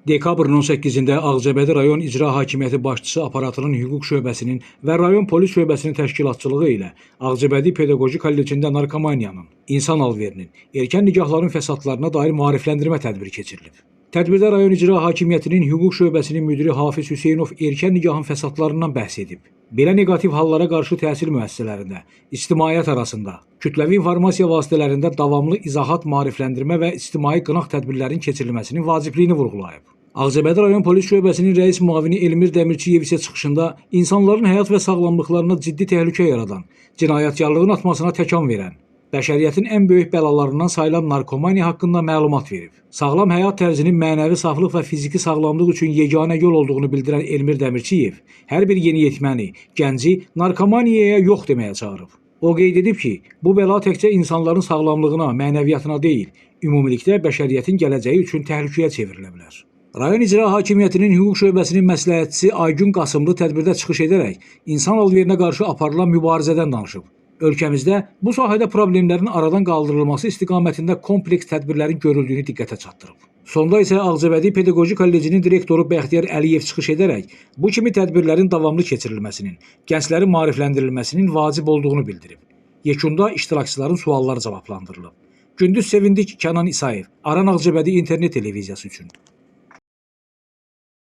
Dekabrın 18-də Ağcabədi rayon İcra Hakimiyyəti Başçısı aparatının hüquq şöbəsinin və rayon polis şöbəsinin təşkilatçılığı ilə Ağcabədi Pedaqoji Kollecində narkomaniyanın, insan alverinin, erkən nikahların fəsadlarına dair maarifləndirmə tədbiri keçirilib. Tədbirdə rayon İcra Hakimiyyətinin hüquq şöbəsinin müdiri Hafiz Hüseynov erkən nikahın fəsadlarından bəhs edib. Belə neqativ hallara qarşı təhsil müəssisələrində, ictimaiyyət arasında, kütləvi informasiya vasitələrində davamlı izahat, maarifləndirmə və ictimai qınaq tədbirlərinin keçirilməsinin vacibliyini vurğulayıb. Ağcabədi rayon polis şöbəsinin rəis müavini Elmir Dəmirçiyev isə çıxışında insanların həyat və sağlamlıqlarına ciddi təhlükə yaradan, cinayətkarlığın artmasına təkan verən, bəşəriyyətin ən böyük bəlalarından sayılan narkomaniya haqqında məlumat verib. Sağlam həyat tərzinin mənəvi saflıq və fiziki sağlamlıq üçün yeganə yol olduğunu bildirən Elmir Dəmirçiyev hər bir yeniyetməni, gənci narkomaniyaya yox deməyə çağırıb. O qeyd edib ki, bu bəla təkcə insanların sağlamlığına, mənəviyyatına deyil, ümumilikdə bəşəriyyətin gələcəyi üçün təhlükəyə çevrilə bilər. Rayon İcra Hakimiyyətinin hüquq şöbəsinin məsləhətçisi Aygün Qasımlı tədbirdə çıxış edərək insan alverinə qarşı aparılan mübarizədən danışıb. Ölkəmizdə bu sahədə problemlərin aradan qaldırılması istiqamətində kompleks tədbirlərin görüldüyünü diqqətə çatdırıb. Sonda isə Ağcabədi Pedaqoji Kollecinin direktoru Bəxtiyar Əliyev çıxış edərək bu kimi tədbirlərin davamlı keçirilməsinin, gənclərin maarifləndirilməsinin vacib olduğunu bildirib. Yekunda iştirakçıların sualları cavablandırılıb. Gündüz Sevindik, Kənan İsayev, Aran Ağcabədi İnternet televiziyası üçün.